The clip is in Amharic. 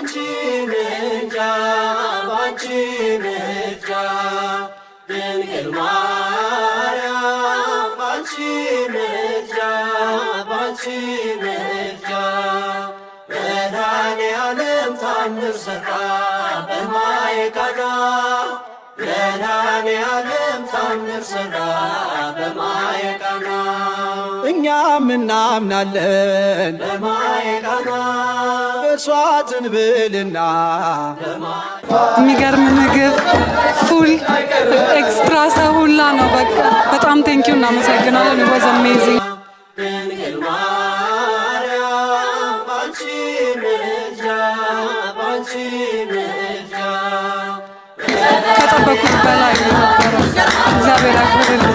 ባንቺ ምልጃ፣ ባንቺ ምልጃ፣ ድንግል ማርያም ባንቺ ምልጃ፣ ባንቺ ምልጃ፣ መድኃኔዓለም ታምር ሠራ በማየ ቃና፣ መድኃኔዓለም ታምር ሠራ በማየ ቃና። እኛም እናምናለን በማየ ቃና። በእርሷ ትንብልና። የሚገርም ምግብ፣ full extra ሰው ሁላ ነው። በቃ በጣም thank you፣ እናመሰግናለን። Was amazing። ድንግል ማርያም ባንቺ ምልጃ፣ ባንቺ ምልጃ። ከጠበኩት በላይ ነው የነበረው። እግዚአብሔር ያክብርልን።